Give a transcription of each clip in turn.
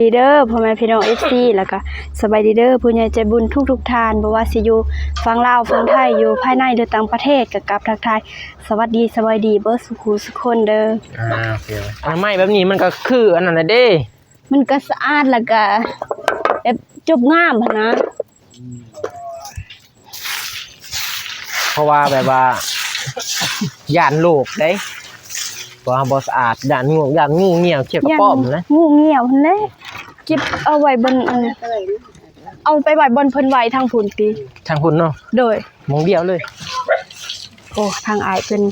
ດີເດີພໍ່ແມ່ພີ່ນ້ອງເອັຟຊີ ແລ້ວກະສະບາຍດີເດີຜູ້ໃຫຍ່ໃຈບຸນທຸກໆທ່ານ ບໍ່ວ່າຊິຢູ່ຝັ່ງລາວຝັ່ງໄທ ຢູ່ພາຍໃນ ຫຼື ຕ່າງປະເທດ ກະກັບທັກທາຍສະຫວັດດີສະບາຍດີເບີດສູ່ຄູ່ສູ່ຄົນເດີ. ອ່າ ໂອເຄ ອະນາໄມແບບນີ້ມັນກະຄືອັນນັ້ນແຫຼະເດ້ ມັນກະສະອາດ ແລ້ວກະແບບຈົບງາມຫັ້ນນະ. ເພາະວ່າແບບວ່າຢ້ານໂລກເດ້ ເພາະວ່າບໍ່ສະອາດ ຢ້ານງູ ຢ້ານງູງຽວ ຂຽດກະປອມຫັ້ນແຫຼະ ງູງຽວຫັ້ນແຫຼະ. ເກັບເອົາໄວ້ບ່ອນ ເອົາໄປໄວ້ບ່ອນເພິ່ນໄວ້ທາງພຸ້ນຕິ ທາງພຸ້ນເນາະ. ໂດຍ ໝ່ອງດຽວເລີຍ. ໂອ້ ທາງອ້າຍເພິ່ນ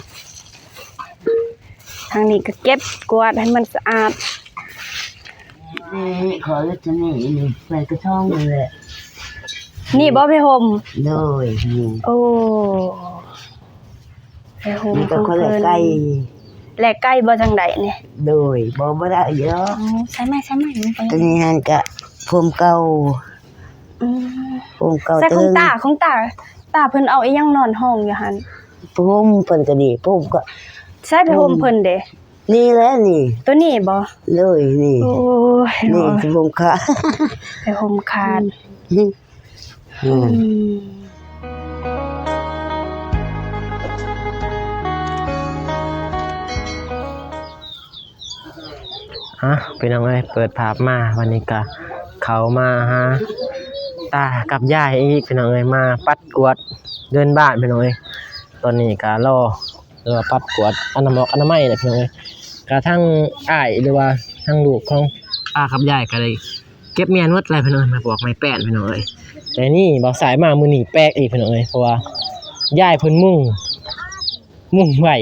ທາງນີ້ກະເກັບກວາດໃຫ້ມັນສະອາດ. ນີ້ ຂໍເຮັດອັນນີ້ ນີ້ ໄປກະທອງນີ້ແຫຼະ. ນີ້ບໍ່ຜ້າຫົ່ມ? ໂດຍ ນີ້. ໂອ້ ຜ້າຫົ່ມ ນີ້ກະຂໍແລກໄກ່ ແລກໄກ່ບໍ່ຈັ່ງໃດນີ້? ໂດຍ ບໍ່ ບໍ່ໄດ້ດອກ. ອໍ ໃສ່ໄມ້ ໃສ່ໄມ້ ໂຕນີ້ຫັ້ນກະຜົມເກົ່າ. ອືມ ຜົມເກົ່າ ໃສ່ຂອງ ເຕີມ ຕາ ຂອງຕາ ຕາເພິ່ນເອົາອີ່ຫຍັງນອນຫ້ອງຢູ່ຫັ້ນ? ຜົມເພິ່ນກະດີ ຜົມກະ ໃສ່ຜ້າຫົ່ມເພິ່ນເດ? ນີ້ແຫຼະນີ້ ໂຕນີ້ບໍ່? ໂດຍ ນີ້ ໂອ້ຍ ນີ້ ເນາະ ຜ້າຫົ່ມຂາດ ຜ້າຫົ່ມຂາດ. ອືມ ອືມ ອ່ະ ພີ່ນ້ອງເອີຍ ເປີດພາບມາ ວັນນີ້ກະເຂົ້າມາຫາຕາກັບຍາຍອີກ ພີ່ນ້ອງເອີຍ ມາປັດກວາດເດີ່ນບ້ານ ພີ່ນ້ອງເອີຍ. ຕອນນີ້ກະລໍ ຫຼືວ່າປັດກວາດອະນາມັຍ ອະນາໄມແຫຼະ ພີ່ນ້ອງເອີຍ. ກະທັງອ້າຍ ຫຼືວ່າທັງລູກຂອງຕາກັບຍາຍກະໄດ້ເກັບມ້ຽນໝົດແລ້ວ ພີ່ນ້ອງ ໄມ້ປອກໄມ້ແປ້ນ ພີ່ນ້ອງເອີຍ. ແຕ່ນີ້ບ່າວຊາຍມາມື້ນີ້ແປກອີກ ພີ່ນ້ອງເອີຍ ເພາະວ່າຍາຍເພິ່ນມຸງ ມຸງໄວ້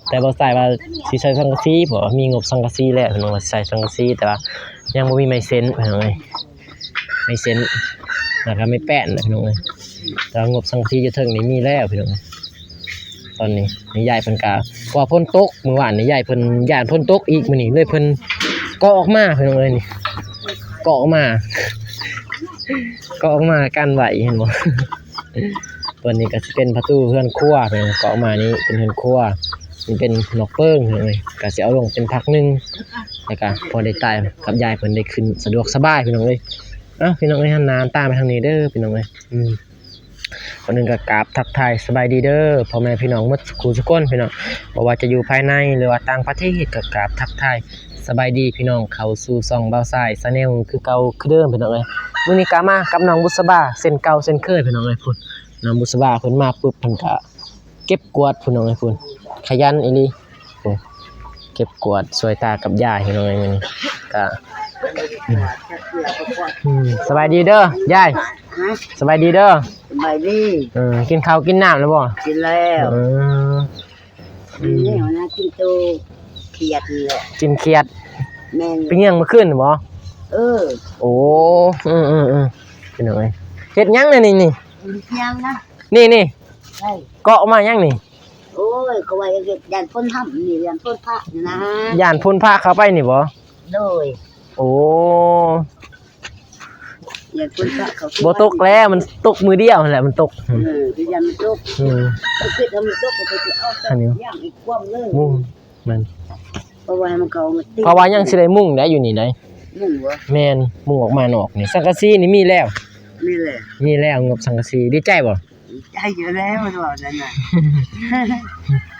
ແຕ່ບ່າວຊາຍວ່າຊິໃສ່ສັງກະສີ ເພາະວ່າມີງົບສັງກະສີແລ້ວ ພີ່ນ້ອງ ວ່າຊິໃສ່ສັງກະສີ ແຕ່ວ່າຍັງບໍ່ມີໄມ້ເຊັນ ພີ່ນ້ອງເອີຍ. ໄມ້ເຊັນ ແລ້ວກະໄມ້ແປ້ນແຫຼະ ພີ່ນ້ອງເອີຍ. ແຕ່ວ່າງົບສັງກະສີຢູ່ເທິງນີ້ມີແລ້ວ ພີ່ນ້ອງເອີຍ. ຕອນນີ້ຍາຍເພິ່ນກະ ເພາະວ່າຝົນຕົກ ມື້ວານນີ້ຍາຍເພິ່ນຢ້ານຝົນຕົກອີກ ມື້ນີ້ເລີຍເພິ່ນເກາະອອກມາ ພີ່ນ້ອງເອີຍ ນີ້ ເກາະອອກມາ ເກາະອອກມາກັນໄວ້ ເຫັນບໍ່? ຕົວນີ້ກະຊິເປັນປະຕູເຮືອນຄົວ ເພິ່ນເກາະອອກມານີ້ເປັນເຮືອນຄົວ ນີ້ເປັນນອກເປິງ ພີ່ນ້ອງເອີຍ. ກະຊິເອົາລົງເປັນພັກໜຶ່ງ ແລ້ວກະພໍໄດ້ຕາກັບຍາຍເພິ່ນໄດ້ຂຶ້ນສະດວກສະບາຍ ພີ່ນ້ອງເອີຍ. ເອົ້າ ພີ່ນ້ອງເອີຍ ຫັນໜ້າຕາມາທາງນີ້ເດີ ພີ່ນ້ອງເອີຍ. ອືມ ກ່ອນອື່ນກະກາບທັກທາຍສະບາຍດີເດີພໍ່ແມ່ພີ່ນ້ອງໝົດສູ່ຄູ່ສູ່ຄົນ ພີ່ນ້ອງ ບໍ່ວ່າຈະຢູ່ພາຍໃນ ຫຼືວ່າຕ່າງປະເທດ ກະກາບທັກທາຍສະບາຍດີພີ່ນ້ອງ ເຂົ້າສູ່ຊ່ອງບ່າວຊາຍ Channel ຄືເກົ່າຄືເດີມ ພີ່ນ້ອງເອີຍ. ມື້ນີ້ກະມາກັບນ້ອງບຸດສະບາເຊັ່ນເກົ່າເຊັ່ນເຄີຍ ພີ່ນ້ອງເອີຍ. ພຸ້ນ ນ້ອງບຸດສະບາເພິ່ນມາປຶບ ເພິ່ນກະເກັບກວາດ ພີ່ນ້ອງເອີຍ ພຸ້ນ ຂະຫຍັນອີ່ຫຼີ. ໂອ້ ເກັບກວາດຊ່ວຍຕາກັບຍາຍ ພີ່ນ້ອງເອີຍ. ມື້ນີ້ກະ ອືມ ອືມ ສະບາຍດີເດີຍາຍ. ຮະ? ສະບາຍດີເດີ. ສະບາຍດີ. ເອີ ກິນເຂົ້າກິນນ້ຳແລ້ວບໍ່? ກິນແລ້ວ. ເອີ ອືມ ນີ້ນະ ກິນໂຕຂຽດນີ້ແຫຼະ ກິນຂຽດ. ແມ່ນ. ໄປເຫຍື້ອງມື້ຄືນນີ້ບໍ່? ເອີ ໂອ້ ອືມໆໆ ພີ່ນ້ອງເອີຍ. ເຮັດຫຍັງແນວນີ້ນີ້? ຫຍັງນະ? ນີ້ນີ້ ເກາະມາຫຍັງນີ້? ໂອ້ຍ ເຂົາວ່າຢ້ານຝົນທຳນີ້ ຢ້ານຝົນພະນີ້ນະ. ຢ້ານຝົນພະເຂົ້າໄປນີ້ບໍ່? ໂດຍ. ໂອ້ ຢ້ານຝົນພະເຂົ້າ ບໍ່ຕົກແລ້ວ ມັນຕົກມື້ດຽວຫັ້ນແຫຼະ ມັນຕົກ. ເອີ ຢ້ານມັນຕົກ. ອືມ ຄິດວ່າມັນຕົກ ກະຊິເອົາ ອັນນີ້ ຢ່າງອີກຄວາມເລີຍ ມຸງ. ແມ່ນ ເພາະວ່າໃຫ້ມັນເຂົ້າມາຕິ ເພາະວ່າຍັງຊິໄດ້ມຸງໄດ້ຢູ່ນີ້ໄດ໋. ມຸງບໍ່? ແມ່ນ ມຸງອອກມານອກນີ້. ສັງກະສີນີ້ມີແລ້ວ? ມີແລ້ວ ມີແລ້ວ ງົບສັງກະສີ. ດີໃຈບໍ່? ໃຈຢູ່ແລ້ວ ເວົ້ານັ້ນນະ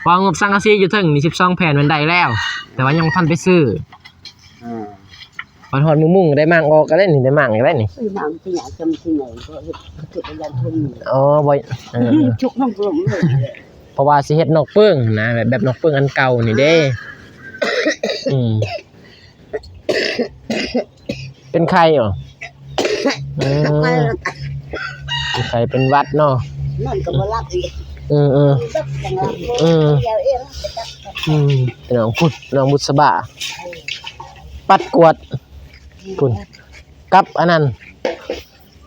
ເພາະງົບສັງກະສີຢູ່ເທິງນີ້ສິບສອງແຜ່ນມັນໄດ້ແລ້ວ ແຕ່ວ່າຍັງບໍ່ທັນໄປຊື້. ເອີ ບັດຮອດມື້ມຸງໄດ້ມ້າງອອກກະໄດ້ນີ້ ໄດ້ມ້າງກະໄດ້ນີ້. ເອີ ມ້າງຊິຍາກ ຈຳຊິໃຫຍ່ ເພາະເຮັດ ເຮັດຢ້ານເພິ່ນ. ອໍ ບໍ່ ເອີ ເອີ ຈຸກນ້ຳລົງເລີຍ. ເພາະວ່າຊິເຮັດນອກເປິງນະ ແບບ ແບບນອກເປິງອັນເກົ່ານີ້ເດ້. ອືມ ເປັນໄຂ້ບໍ? ເອີ ເປັນໄຂ້ເປັນຫວັດເນາະ ນອນກະບໍ່ຫຼັບອີກ. ເອີໆ ອືມ ອືມ ພີ່ນ້ອງ ພຸ້ນ ນ້ອງບຸດສະບາ ປັດກວາດ ພຸ້ນ ກັບອັນນັ້ນ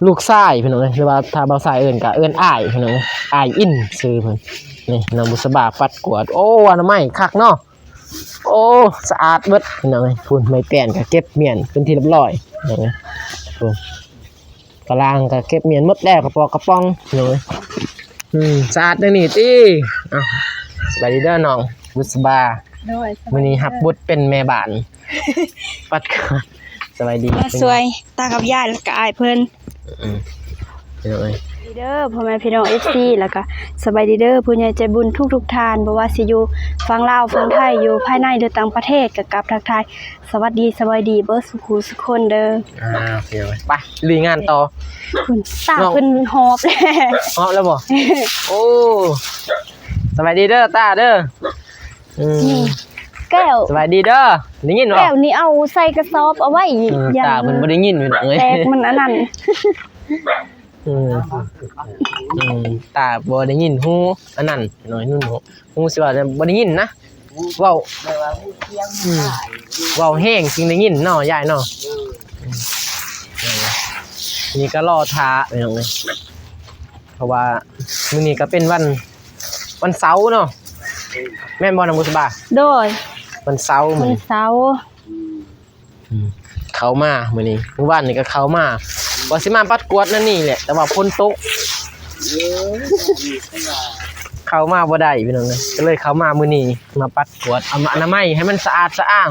ລູກຊາຍ ພີ່ນ້ອງເອີຍ ຫຼືວ່າຖ້າບ່າວຊາຍເອີ້ນກະເອີ້ນອ້າຍ ພີ່ນ້ອງເອີຍ ອ້າຍອິນຊື່ເພິ່ນ. ນີ້ ນ້ອງບຸດສະບາປັດກວາດ. ໂອ້ ອະນາໄມຄັກເນາະ. ໂອ້ ສະອາດເບິດ ພີ່ນ້ອງເອີຍ. ພຸ້ນ ໄມ້ແປ້ນກະເກັບມ້ຽນເປັນທີ່ລຽບຮ້ອຍ ພີ່ນ້ອງເອີຍ. ພຸ້ນ ກະລາງກະເກັບມ້ຽນໝົດແລ້ວ ກະປອກກະປ໋ອງ ພີ່ນ້ອງເອີຍ. ອືມ ສະອາດແນວນີ້ຕິ. ເອົ້າ ສະບາຍດີເດີນ້ອງບຸດສະບາ. ໂດຍ ສະບາຍດີເດີ. ມື້ນີ້ຮັບບົດເປັນແມ່ບ້ານ ປັດກວາດ. ສະບາຍດີ ມາຊ່ວຍຕາກັບຍາຍ ແລ້ວກະອ້າຍເພິ່ນ ອືມ ພີ່ນ້ອງເອີຍ ດີເດີ ພໍ່ແມ່ພີ່ນ້ອງ ເອັຟຊີ ແລ້ວກະສະບາຍດີເດີ ຜູ້ໃຫຍ່ໃຈບຸນທຸກໆທ່ານ ບໍ່ວ່າຊິຢູ່ຝັ່ງລາວ ຝັ່ງໄທ ຢູ່ພາຍໃນ ຫຼື ຕ່າງປະເທດ ກະກັບທັກທາຍ ສະຫວັດດີ ສະບາຍດີເບິດສູ່ຄູ່ສູ່ຄົນເດີ. ອ່າ ໂອເຄ ໄປລຸຍງານຕໍ່. ຕາເພິ່ນຫອບ ຫອບແລ້ວບໍ່? ໂອ້ ສະບາຍດີເດີຕາເດີ. ອືມ ນີ້ແກ້ວ ສະບາຍດີເດີ ໄດ້ຍິນບໍ່? ແກ້ວນີ້ເອົາໃສ່ກະສອບເອົາໄວ້ ເອີ ຕາເພິ່ນບໍ່ໄດ້ຍິນ ພີ່ນ້ອງເອີຍ ແຕກມັນອັນນັ້ນ. ອືມ ອືມ ຕາບໍ່ໄດ້ຍິນ ຫູອັນນັ້ນ ໜ້ອຍໜູ ຫູຊິວ່າບໍ່ໄດ້ຍິນນະ ເວົ້າ ແບບວ່າຫູຄຽງ ອືມ ຫູຕາຍ ເວົ້າແຮງຈຶ່ງໄດ້ຍິນເນາະ ຍາຍເນາະ. ເອີ ອືມ ນີ້ກໍລໍຖ້າ ພີ່ນ້ອງເອີຍ ເພາະວ່າມື້ນີ້ກໍເປັນວັນ ວັນເສົາເນາະ ແມ່ນບໍ່ ນາງບຸດສະບາ? ໂດຍ ວັນເສົາ ວັນເສົາ. ອືມ ອືມ ເຂົ້າມາມື້ນີ້ ມື້ວານນີ້ກໍເຂົ້າມາ ວ່າຊິມາປັດກວາດນັ້ນນີ້ແຫຼະ ແຕ່ວ່າຝົນຕົກ ເອີ ເຂົ້າມາບໍ່ໄດ້ ພີ່ນ້ອງເອີຍ ກໍເລີຍເຂົ້າມາມື້ນີ້ ມາປັດກວາດ ເອົາມາອະນາໄມໃຫ້ມັນສະອາດສະອ້າງ.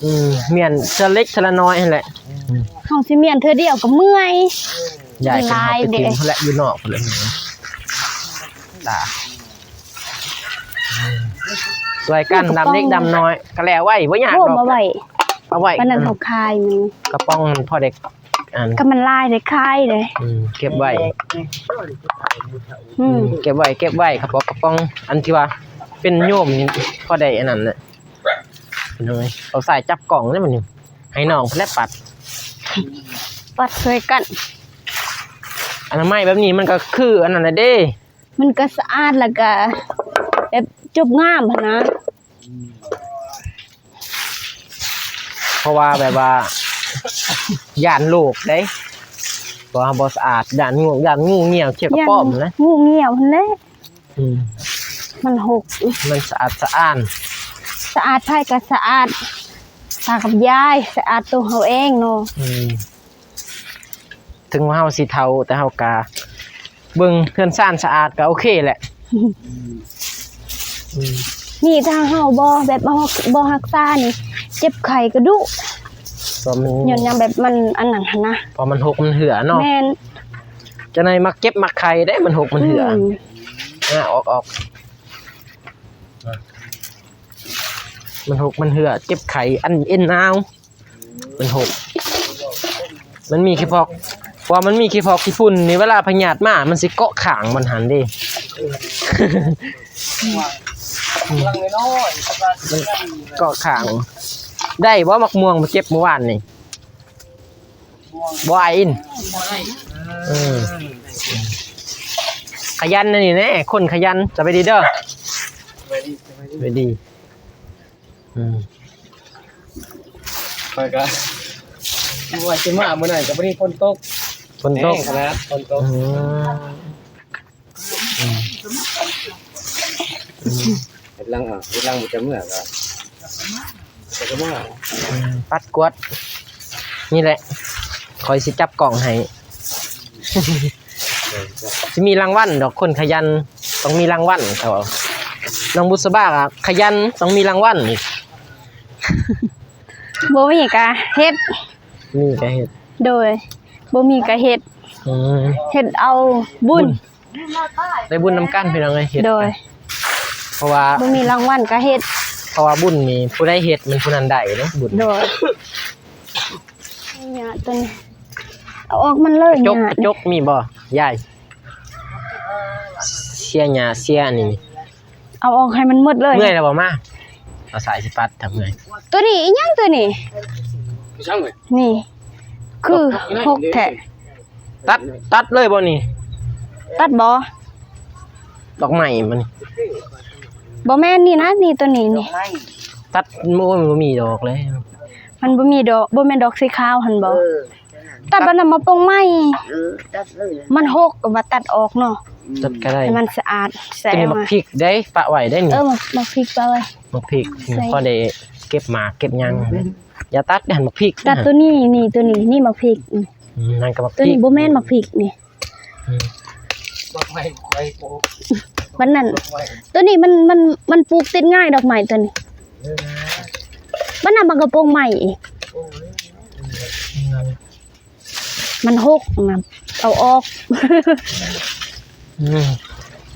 ອືມ ແມ່ນ ເທື່ອເລັກເທື່ອລະນ້ອຍຫັ້ນແຫຼະ. ເຮົາຊິມ້ຽນເທື່ອດຽວກໍເມື່ອຍ ຢາຍເພິ່ນເອົາໄປຖິ້ມພຸ້ນແຫຼະ ຢູ່ນອກພຸ້ນແຫຼະ ຕາ ຊ່ວຍກັນດຳເລັກດຳນ້ອຍ ກໍແລ້ວໄວ້ ບໍ່ຍາກດອກ ເອົາໄວ້ ເອົາໄວ້ ປານນັ້ນເຮົາຂາຍມັນ ກະປ໋ອງຫັ້ນພໍໄດ້ ອັນ ກໍມັນຫຼາຍໄດ້ຂາຍເດ້. ອືມ ເກັບໄວ້ ອືມ ເກັບໄວ້ ເກັບໄວ້ ກະປ໋ອງ ກະປ໋ອງ ອັນທີ່ວ່າເປັນໂຍມນີ້ ພໍໄດ້ອັນນັ້ນແຫຼະ ເອົາໃສ່ຈັບກ້ອງເດ້ບັດນີ້ ໃຫ້ນ້ອງເພິ່ນແຫຼະປັດ ປັດຊ່ວຍກັນ. ອະນາໄມແບບນີ້ມັນກໍຄືອັນນັ້ນແຫຼະເດ້ ມັນກໍສະອາດ ແລ້ວກໍແບບຈົບງາມຫັ້ນນະ ເພາະວ່າແບບວ່າຢ້ານໂລກເດ້ ເພາະວ່າບໍ່ສະອາດ ຢ້ານງູ ຢ້ານງູງຽວ ຂຽດກະປ້ອມຫັ້ນແຫຼະ ງູງຽວຫັ້ນແຫຼະ. ອືມ ມັນຫົກ ມັນສະອາດສະອ້ານ ສະອາດໃຜກໍສະອາດ ຕາກັບຍາຍ ສະອາດໂຕເຮົາເອງເນາະ. ອືມ ເຖິງວ່າເຮົາຊິເຖົ້າ ແຕ່ເຮົາກະເບິ່ງເຮືອນຊານສະອາດກະໂອເຄແຫຼະ. ອືມ ນີ້ຖ້າເຮົາບໍ່ແບບ ບໍ່ ບໍ່ຮັກສານີ້ ເຈັບໄຂ້ກະດຸ ຍ້ອນຫຍັງແບບມັນອັນນັ້ນຫັ້ນນະ ເພາະມັນຫົກມັນເຫື່ອເນາະ. ແມ່ນ ຈັ່ງໃດມັກເຈັບມັກໄຂ້ເດ້ ມັນຫົກມັນເຫື່ອ. ອືມ ອາ ອອກ ອອກ ມັນຫົກມັນເຫື່ອ ເຈັບໄຂ້ ອັນເອັນນາວ ມັນຫົກ ມັນມີຂີ້ພອກ ເພາະວ່າມັນມີຂີ້ພອກຂີ້ຝຸ່ນນີ້ ເວລາພະຍາດມາ ມັນຊິເກາະຂ້າງມັນຫັ້ນເດ້ ມັນເກາະຂ້າງ. ໄດ້ບໍ່ໝາກມ່ວງມາເກັບມື້ວານນີ້? ບໍ່ ອ້າຍອິນ ເອີ ຂະຫຍັນອັນນີ້ແນ່ ຄົນຂະຫຍັນ. ສະບາຍດີເດີ ສະບາຍດີ ສະບາຍດີ ສະບາຍດີ. ອືມ ຂ້ອຍກະວ່າຊິມາມື້ນັ້ນກະພໍດີຝົນຕົກ ຝົນຕົກ ແຮງຂະໜາດ ຝົນຕົກ. ອືມ ອືມ ເຮັດຫຼັງ ເຮັດຫຼັງບໍ່ຈະເມືອກະ ກະມາ ອືມ ປັດກວາດ ນີ້ແຫຼະ ຂ້ອຍຊິຈັບກ້ອງໃຫ້. ຊິມີລາງວັນດອກ ຄົນຂະຫຍັນຕ້ອງມີລາງວັນ ເຂົາເວົ້າ. ນ້ອງບຸດສະບາກະຂະຫຍັນຕ້ອງມີລາງວັນອີກ. ບໍ່ມີກະເຮັດ ມີກະເຮັດ ໂດຍ ບໍ່ມີກະເຮັດ. ອືມ ເຮັດເອົາບຸນ ບຸນ ໄດ້ບຸນນຳກັນພີ່ນ້ອງເອີຍ ເຮັດ ໂດຍ ເພາະວ່າບໍ່ມີລາງວັນກະເຮັດ ເພາະວ່າບຸນນີ້ຜູ້ໃດເຮັດແມ່ນຜູ້ນັ້ນໄດ້ເນາະ ບຸນ ໂດຍ. ຫຍ້າຕົວນີ້ ເອົາອອກມັນເລີຍ ກະຈົກ ຫຍ້າ ກະຈົກມີບໍ່ຍາຍ? ເສຍຫຍ້າເສຍອັນນີ້ ເອົາອອກໃຫ້ມັນໝົດເລີຍ. ເມື່ອຍແລ້ວບໍ່? ມາ ເອົາສາຍຊິປັດ ຖ້າເມື່ອຍ. ຕົວນີ້ອີຫຍັງຕົວນີ້? ອີຫຍັງເວີຍ? ນີ້ ຄືຫົກແທ້. ຕັດ ຕັດເລີຍບໍ່ນີ້? ຕັດບໍ່? ດອກໄມ້ມັນ ບໍ່ແມ່ນນີ້ນະ ນີ້ຕົວນີ້ນີ້ ຕັດ ໂອ້ຍ ມັນບໍ່ມີດອກແລ້ວ ມັນບໍ່ມີດອກ. ບໍ່ແມ່ນດອກສີຂາວຫັ້ນບໍ່? ເອີ ຕັດບັດນັ້ນມາປົງໃໝ່. ເອີ ຕັດເລີຍ ມັນຫົກກໍວ່າຕັດອອກເນາະ. ອືມ ຕັດກໍໄດ້ ໃຫ້ມັນສະອາດ. ແຊະ ຕົວນີ້ໝາກພິກເດ້ ປະໄວ້ໄດ້ນີ້. ເອີ ໝາກ ໝາກພິກປະໄວ້ ໝາກພິກ ອືມ ພໍໄດ້ເກັບໝາກເກັບຫຍັງ. ຢ່າຕັດເດ້ ໝາກພິກ ຕັດຕົວນີ້ ນີ້ຕົວນີ້ ນີ້ໝາກພິກ. ອືມ ອືມ ນັ້ນກໍໝາກພິກ ຕົວນີ້ບໍ່ແມ່ນໝາກພິກນີ້. ອືມ ດອກໄມ້ ໄມ້ປູກ ມັນນັ້ນ ດອກໄມ້ ຕົວນີ້ມັນ ມັນ ມັນປູກຕິດງ່າຍ ດອກໄມ້ຕົວນີ້. ບັດນັ້ນມັນກໍໂປ່ງໃໝ່ອີກ ມັນຫົກນະ ເອົາອອກ ອືມ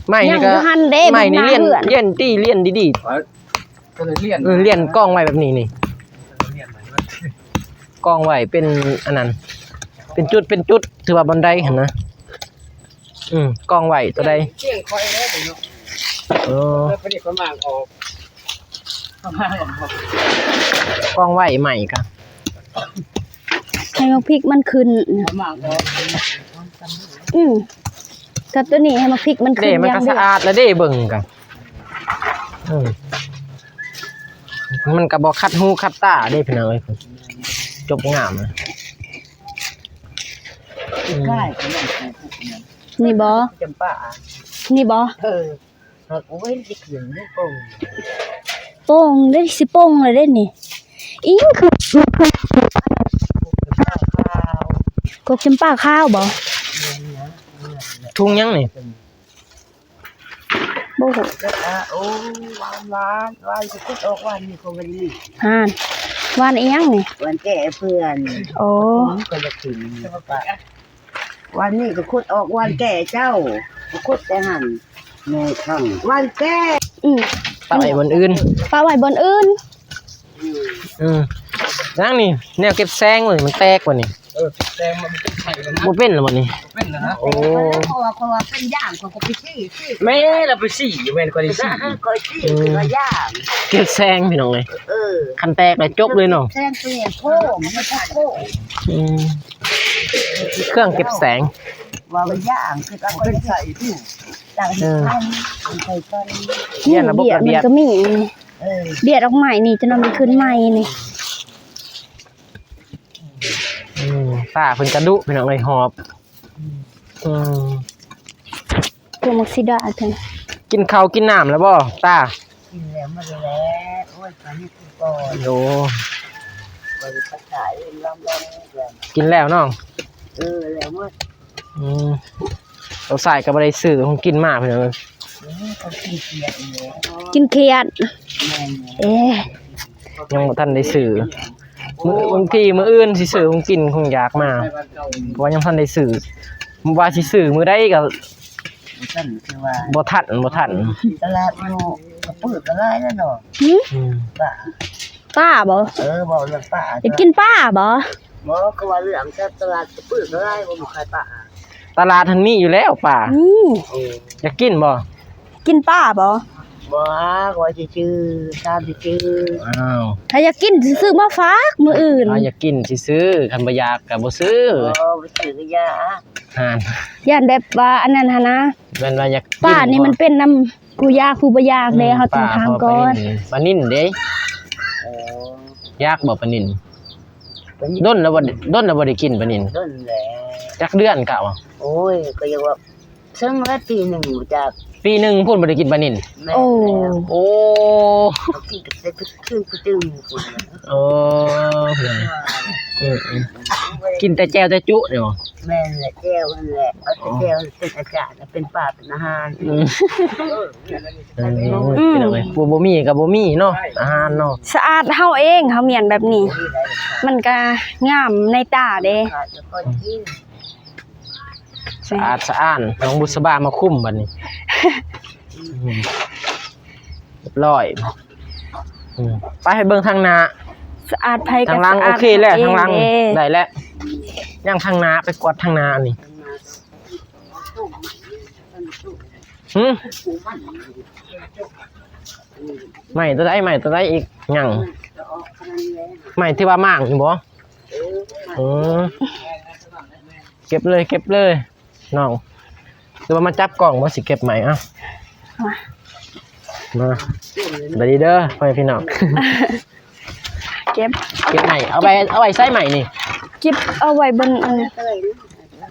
ໄມ້ນີ້ກໍ ຍັງຢູ່ຫັ້ນເດ້ ໄມ້ນີ້ ເບິ່ງໜ້າເຮືອນ ລຽນ ລຽນຕີ ລຽນດີໆ ເອີ ລຽນ ເອີ ລຽນກອງໄວ້ແບບນີ້ນີ້ ກອງໄວ້ເປັນອັນນັ້ນ ເປັນຈຸດ ເປັນຈຸດ ຖືວ່າບ່ອນໃດຫັ້ນນະ ອືມ ກອງໄວ້ຕົວໃດ ກຽງຂ້ອຍແລ້ວເນາະ ເອີ ເອີ ເພິ່ນກໍມາງອອກ ກອງໄວ້ໃໝ່ກະ ໃຫ້ໝາກພິກມັນຂຶ້ນ ອືມ ກັບຕົວນີ້ໃຫ້ໝາກພິກມັນຂຶ້ນ ເດ້ ມັນກໍສະອາດແລ້ວເດ້ ເບິ່ງກະ ອືມ ມັນກໍບໍ່ຂັດຫູຂັດຕາເດ້ພີ່ນ້ອງເອີຍ ຈົບງາມ ອືມ ນີ້ບໍ່ ຈຳປາ ນີ້ບໍ່ ເອີ ໂອ້ຍ ຊິຂຶ້ນນີ້ໂປ່ງ ໂປ່ງເດ້ ຊິໂປ່ງແລ້ວເດ້ນີ້ ອີ່ຫຍັງຄື ກົກຈຳປາຂາວບໍ່? ທຸງຫຍັງນີ້? ບໍ່ຮູ້ ໂອ້ ວານ ວານ ວານ ຊິຂຸດອອກວານນີ້ ຂອງມັນນີ້ ຫານ ວານອີ່ຫຍັງນີ້? ວານແກ້ເພື່ອນ ໂອ້ ກໍຢາກກິນ ວານນີ້ກໍຂຸດອອກວານແກ້ເຈົ້າ ກໍຂຸດແຕ່ຫັ້ນ ແມ່ນຄັງວານແກ້ ອືມ ປະໄວ້ບ່ອນອື່ນ ປະໄວ້ບ່ອນອື່ນ ອືມ ອືມ ນາງນີ້ ແນວເກັບແສງເວີຍ ມັນແຕກບໍ່ນີ້? ເອີ ແສງມັນເປັນໄຂ່ແລ້ວນະ ບໍ່ເປັນແລ້ວບໍ່ນີ້? ບໍ່ເປັນແລ້ວນະ ໂອ້ ເພາະວ່າ ເພາະວ່າເປັນຢ່າງ ຂ້ອຍກໍໄປຊີ້ ຊີ້ ແມ່ນລະໄປຊີ້ຢູ່ ແມ່ນຂ້ອຍໄດ້ຊີ້ ຂ້ອຍຊີ້ ອືມ ຄືວ່າຢ່າງ ເກັບແສງພີ່ນ້ອງເອີຍ ເອີ ຄັນແຕກແລ້ວຈົບເລີຍເນາະ ແສງຕົວໂພ ມັນໂພ ອືມ ເຄື່ອງເກັບແສງ ວ່າມັນຢ່າງ ຄືວ່າເພິ່ນໃສ່ຢູ່ ເອີ ໃສ່ກັນ ນີ້ ລະບົບລະບຽບ ມັນກໍມີ ເອີ ບຽດອອກໃໝ່ນີ້ ຈະນຳໄປຂຶ້ນໃໝ່ນີ້ ອືມ ຕາເພິ່ນກະດຸພີ່ນ້ອງເອີຍ ຫອບ ອືມ ພວກມັກຊິດາເພິ່ນ ກິນເຂົ້າກິນນ້ຳແລ້ວບໍ່ຕາ? ກິນແລ້ວໝົດແລ້ວ ໂອ້ຍ ໄປເຮັດກິນກ່ອນ ໂອ້ ໄປໄປຂາຍເອງລຳລຳ ກິນແລ້ວເນາະ ເອີ ແລ້ວໝົດ ອືມ ສາຍກໍບໍ່ໄດ້ຊື້ຂອງກິນມາພີ່ນ້ອງເອີຍ ກິນຂຽດ ກິນຂຽດ ແມ່ນ ເອີ ຍັງບໍ່ທັນໄດ້ຊື້ ມື້ ບາງທີມື້ອື່ນຊິຊື້ຂອງກິນຂອງຢາກມາ ເພາະວ່າຍັງບໍ່ທັນໄດ້ຊື້ ວ່າຊິຊື້ມື້ໃດກໍ ບໍ່ທັນ ຄືວ່າ ບໍ່ທັນ ບໍ່ທັນ ຕະຫຼາດຢູ່ກະປຶກກໍຫຼາຍແລ້ວເນາະ ຫື ອືມ ປາ ປາບໍ່? ເອີ ເວົ້າເລື່ອງປາ ຢາກກິນປາບໍ່? ບໍ່ ຄືວ່າເລື່ອງແຕ່ຕະຫຼາດກະປຶກກໍຫຼາຍ ບໍ່ມີຂາຍປາ ຕະຫຼາດຫັ້ນມີຢູ່ແລ້ວປາ ອືມ ຢາກກິນບໍ່? ກິນປາບໍ່? ບໍ່ ວ່າຊິຊື້ ຖາມຊື່ໆ ອ້າວ ຖ້າຢາກກິນຊິຊື້ມາຝາກມື້ອື່ນ ຖ້າຢາກກິນຊິຊື້ ຄັນບໍ່ຢາກກໍບໍ່ຊື້ ບໍ່ ບໍ່ຊື້ກໍຢ່າ ຫັ້ນ ຢ້ານແບບວ່າອັນນັ້ນຫັ້ນນະ ແມ່ນວ່າຢາກກິນ ປານີ້ມັນເປັນນຳຜູ້ຢາກຜູ້ບໍ່ຢາກເດ້ ອືມ ເຮົາຕ້ອງຖາມກ່ອນ ປານິນເດ້ ເອີ ຢາກບໍ່ປານິນ? ປານິນ ດົນແລ້ວບໍ່ ດົນແລ້ວບໍ່ໄດ້ກິນປານິນ ດົນແລ້ວ ຈັກເດືອນກະວ່າ ໂອ້ຍ ກໍຍັງວ່າ ເຊິ່ງລະປີໜຶ່ງບໍ່ຈັກ ປີໜຶ່ງພຸ້ນບໍ່ໄດ້ກິນປານິນ ແມ່ນ ໂອ້ ແລ້ວ ໂອ້ ກິນແຕ່ຄືຄືຕື່ມພຸ້ນ ໂອ້ ເອີໆ ກິນແຕ່ແຈ່ວແຕ່ຈຸນີ້ບໍ່? ແມ່ນແຫຼະ ແຈ່ວຫັ້ນແຫຼະ ເອົາແຕ່ແຈ່ວເປັນອາຫານ ເປັນປາເປັນອາຫານ ອືມ ເອີ ອືມ ພີ່ນ້ອງເອີຍ ຜູ້ບໍ່ມີກໍບໍ່ມີເນາະ ອາຫານເນາະ ສະອາດເຮົາເອງ ເຮົາມ້ຽນແບບນີ້ ມັນກໍງາມໃນຕາເດ້ ສະອາດສະອ້ານ ນ້ອງບຸດສະບາມາຄຸມບັດນີ້ ອືມ ຮຽບຮ້ອຍ ອືມ ໄປໃຫ້ເບິ່ງທາງໜ້າ ສະອາດໃຜກໍສະອາດ ທາງຫຼັງໂອເຄແລ້ວ ທາງຫຼັງໄດ້ແລ້ວ ຍັງທາງໜ້າ ໄປກວາດທາງໜ້ານີ້ ຫື ໄມ້ຕົວໃດ ໄມ້ຕົວໃດອີກ ຍັງ ໄມ້ທີ່ວ່າມ້າງຢູ່ບໍ່? ເອີ ເກັບເລີຍ ເກັບເລີຍ ນ້ອງ ຫຼືວ່າມາຈັບກ້ອງບໍ່ ຊິເກັບໃໝ່ ເອົ້າ ມາ ມາ ສະບາຍດີເດີ ພໍ່ແມ່ພີ່ນ້ອງ ເກັບ ເກັບໃໝ່ ເອົາໄວ້ ເອົາໄວ້ໃສ່ໃໝ່ນີ້ ເກັບເອົາໄວ້ບ່ອນ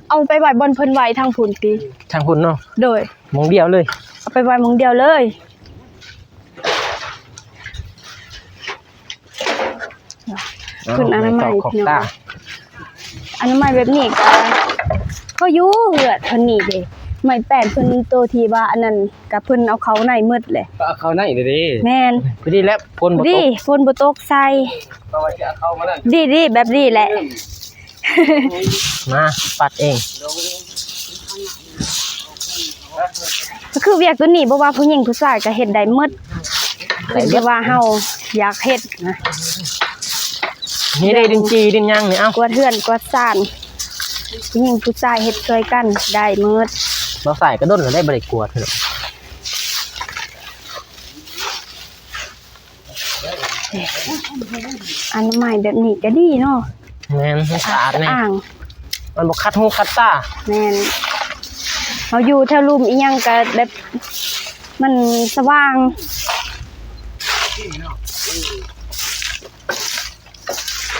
ເອົາໄປໄວ້ບ່ອນເພິ່ນໄວ້ທາງພຸ້ນຕິ ທາງພຸ້ນເນາະ ໂດຍ ໝ່ອງດຽວເລີຍ ເອົາໄປໄວ້ໝ່ອງດຽວເລີຍ. ເອົາ ເພິ່ນອະນາໄມ ຂອບ ຂອບຕາ ອະນາໄມແບບນີ້ກໍ ເຂົາຢູ່ເຮືອນເພິ່ນນີ້ເດ້ ໄມ້ແປ້ນເພິ່ນໂຕທີ່ວ່າອັນນັ້ນ ກະເພິ່ນເອົາເຂົ້າໃນໝົດແຫຼະ ກໍເອົາເຂົ້າໃນນີ້ເດ້ ແມ່ນ ພໍດີແລ້ວ ຝົນບໍ່ຕົກ ດີ ຝົນບໍ່ຕົກໃສ່ ກໍວ່າຊິເອົາເຂົ້າມານັ້ນ ດີໆ ແບບນີ້ແຫຼະ ມາປັດເອງ ກໍຄືວຽກຕົວນີ້ ບໍ່ວ່າຜູ້ຍິງຜູ້ຊາຍກໍເຮັດໄດ້ໝົດ ຂຶ້ນຢູ່ວ່າເຮົາຢາກເຮັດນະ ນີ້ເດ້ ດິນຈີ່ດິນຫຍັງນີ້ ເອົ້າ ກວາດເຮືອນກວາດຊານ ຜູ້ຍິງຜູ້ຊາຍເຮັດຊ່ວຍກັນໄດ້ໝົດ ບໍ່ໃສ່ກໍດົນແລ້ວໄດ້ ບໍ່ໄດ້ກວາດເທື່ອ ອະນາໄມແບບນີ້ກໍດີເນາະ ແມ່ນ ມັນສະອາດ ສະອາດແດ່ ອ້າງ ມັນບໍ່ຂັດຫູຂັດຕາ ແມ່ນ ເຮົາຢູ່ແຖວລຸ່ມອີ່ຫຍັງກໍແບບ ມັນສະຫວ່າງ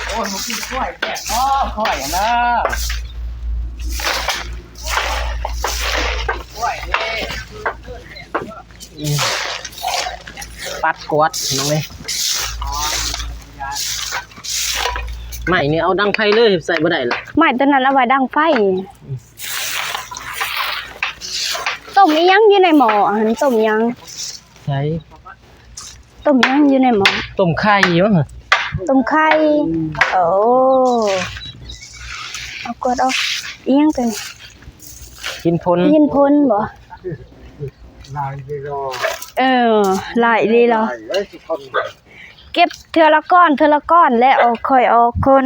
ໂອ້ຍ ມາກິນກ້ອຍແຊບເນາະ ກ້ອຍນະ ກ້ອຍເດ້ ປັດກວາດ ພີ່ນ້ອງເອີຍ ໄມ້ນີ້ເອົາດັງໄຟເລີຍ ໃສ່ບໍ່ໄດ້ລະ ໄມ້ຕົວນັ້ນເອົາໄວ້ດັງໄຟ ຕົ້ມອີ່ຫຍັງຢູ່ໃນໝໍ້ຫັ້ນ ຕົ້ມຫຍັງ ໃສ່ ຕົ້ມຫຍັງຢູ່ໃນໝໍ້ ຕົ້ມໄຂ່ຫວະ ຕົ້ມໄຂ່ ໂອ້ ເອົາກວດອອກ ອີ່ຫຍັງຕົວນີ້ ຫີນພົນ ຫີນພົນບໍ ເອີ ຫຼາຍເດລະ ເກັບເທື່ອລະກ້ອນ ເທື່ອລະກ້ອນ ແລ້ວເອົາ ຄ່ອຍເອົາຄົນ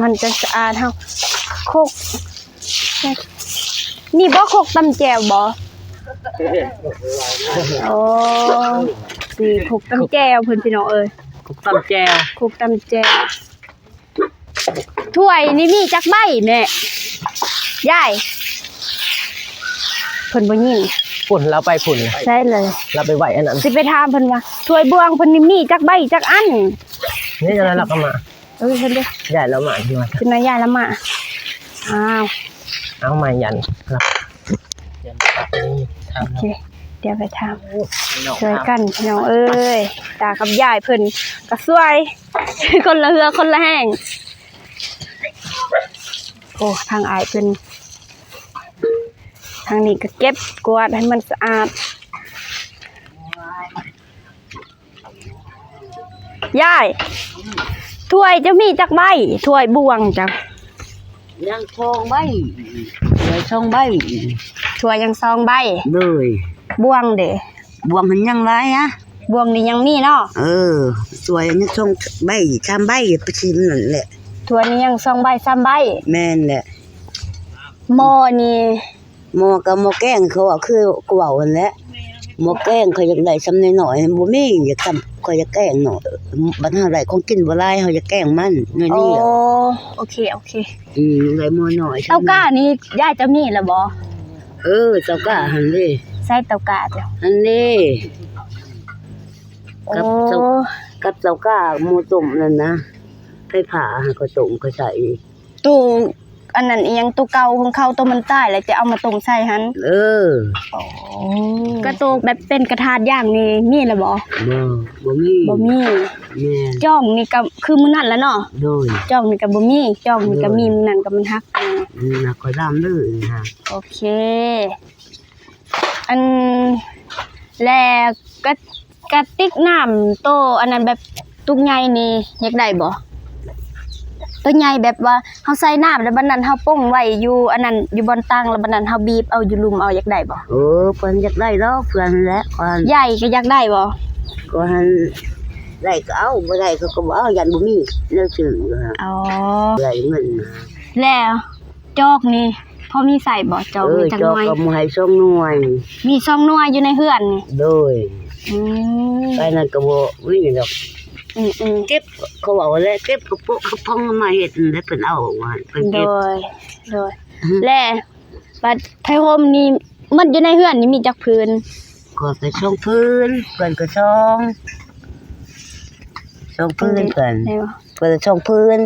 ມັນຈະສະອາດ ເຮົາ ຄົກ ນີ້ບໍ່ ຄົກຕຳແຈ່ວບໍ່ ໂອ້ ນີ້ຄົກຕຳແຈ່ວເພິ່ນ ພີ່ນ້ອງເອີຍ ຄົກຕຳແຈ່ວ ຄົກຕຳແຈ່ວ ຖ້ວຍນີ້ມີຈັກໃບແມ່ ຍາຍ ເພິ່ນບໍ່ຍິນ ພຸ້ນ ລາວໄປພຸ້ນ ໃຊ່ເລີຍ ລາວໄປໄຫວ້ອັນນັ້ນ ຊິໄປຖາມເພິ່ນວ່າ ຖ້ວຍບ່ວງເພິ່ນນີ້ມີຈັກໃບຈັກອັນ ນີ້ຈັ່ງນັ້ນລາວກໍມາ ເອີ ເພິ່ນເດ້ ຍາຍລາວມາ ຂຶ້ນມາ ຍາຍລາວມາ ອ້າວ ເອົາມາຢັນ ໂອເຄ ດຽວໄປຖາມ ຊ່ວຍກັນພີ່ນ້ອງເອີຍ ຕາກັບຍາຍເພິ່ນກໍຊ່ວຍ ຄົນລະເຫື່ອຄົນລະແຮງ ໂອ້ ທາງອ້າຍເພິ່ນ ທາງນີ້ກໍເກັບກວາດໃຫ້ມັນສະອາດ ຍາຍ ຖ້ວຍເຈົ້າມີຈັກໃບ ຖ້ວຍບ່ວງເຈົ້າ ຍັງສອງໃບ ຖ້ວຍສອງໃບ ຖ້ວຍຍັງສອງໃບ ໂດຍ ບ່ວງເດ ບ່ວງຫັ້ນຍັງຫຼາຍນະ ບ່ວງນີ້ຍັງມີເນາະ ເອີ ຖ້ວຍຍັງສອງໃບສາມໃບ ໄປຊິມນັ້ນແຫຼະ ຖ້ວຍນີ້ຍັງສອງໃບສາມໃບ ແມ່ນແຫຼະ ໝໍ້ນີ້ ໝໍ້ກັບໝໍ້ແກງ ເຂົາວ່າຄືເວົ້າຫັ້ນແຫຼະ ໝໍ້ແກງຂ້ອຍຢາກໄດ້ຊ່ຳນ້ອຍໆ ບໍ່ມີ ຢາກຊ່ຳ ຂ້ອຍຢາກແກງເນາະ ບັດເຮົາໄດ້ຂອງກິນບໍ່ຫຼາຍ ເຮົາຢາກແກງມັນໜ້ອຍດຽວ ໂອເຄ ໂອເຄ ອືມ ໄດ້ໝໍ້ນ້ອຍ ເຕົາກ້ານີ້ຍາຍຈະມີແລ້ວບໍ່ ເອີ ເຕົາກ້າຫັ້ນເດ້ ໃສ່ເຕົາກ້າເຈົ້າ ຫັ້ນເດ້ ກັບເຕົາ ກັບເຕົາກ້າໝໍ້ຕົ້ມນັ້ນນະ ໄຟຟ້າຫັ້ນກໍຕົ້ມກໍໃສ່ ໂຕອັນນັ້ນອີ່ຫຍັງ ໂຕເກົ່າຂອງເຂົາ ໂຕມັນຕາຍແລ້ວຈະເອົາມາຕົ້ມໃສ່ຫັ້ນ ເອີ ໂອ້ ກະໂຕແບບເປັນກະທາດຢ່າງນີ້ມີແລ້ວບໍ່ ບໍ່ ບໍ່ມີ ບໍ່ມີ ແມ່ນ ຈ້ອງນີ້ກະຄືມື້ນັ້ນລະເນາະ ໂດຍ ຈ້ອງນີ້ກະບໍ່ມີ ຈ້ອງນີ້ກະມີ ໂດຍ ມື້ນັ້ນກະມັນຫັກ ອືມ ຂ້ອຍດຳເລີຍນະ ໂອເຄ ອັນ ແລະ ກະ ກະຕິກນ້ຳໂຕອັນນັ້ນແບບຕຸກໃຫຍ່ນີ້ຢາກໄດ້ບໍ່? ໂຕໃຫຍ່ແບບວ່າເຮົາໃສ່ນ້ຳແລ້ວບັດນັ້ນເຮົາປົງໄວ້ຢູ່ອັນນັ້ນ ຢູ່ບ່ອນຕັ່ງ ແລ້ວບັດນັ້ນເຮົາບີບເອົາຢູ່ລຸ່ມເອົາ ຢາກໄດ້ບໍ່? ເອີ ເພິ່ນຢາກໄດ້ດອກ ເພື່ອຫັ້ນແຫຼະ ຂ້ອຍ ໃຫຍ່ກໍຢາກໄດ້ບໍ່? ຂ້ອຍຫັ້ນໄດ້ກໍເອົາ ບໍ່ໄດ້ຂ້ອຍກໍບໍ່ເອົາ ຢ້ານບໍ່ມີແນວຊື້ ອໍ ບໍ່ໄດ້ເງິນ ແລ້ວ ຈອກນີ້ພໍມີໃຊ້ບໍ່? ຈອກ ເອີ ມີຈັກໜ່ວຍ? ຈອກກໍໝູ່ໃຫ້ສອງໜ່ວຍ ມີສອງໜ່ວຍຢູ່ໃນເຮືອນນີ້ ໂດຍ ອືມ ໄປນັ້ນກໍບໍ່ມີດອກ ອືມໆ ເກັບ ເຂົາເວົ້າແຫຼະ ເກັບກະໂປະກະປ໋ອງມາເຮັດ ແລ້ວເພິ່ນເອົາວ່າເພິ່ນເກັບ ໂດຍ ໂດຍ ແລະ ບັດຜ້າຫົ່ມນີ້ໝົດຢູ່ໃນເຮືອນນີ້ມີຈັກຜືນ? ຂ້ອຍກໍສອງຜືນ ເພິ່ນກໍສອງ ສອງຜືນເພິ່ນ ແມ່ນບໍ່? ເພິ່ນສອງຜືນ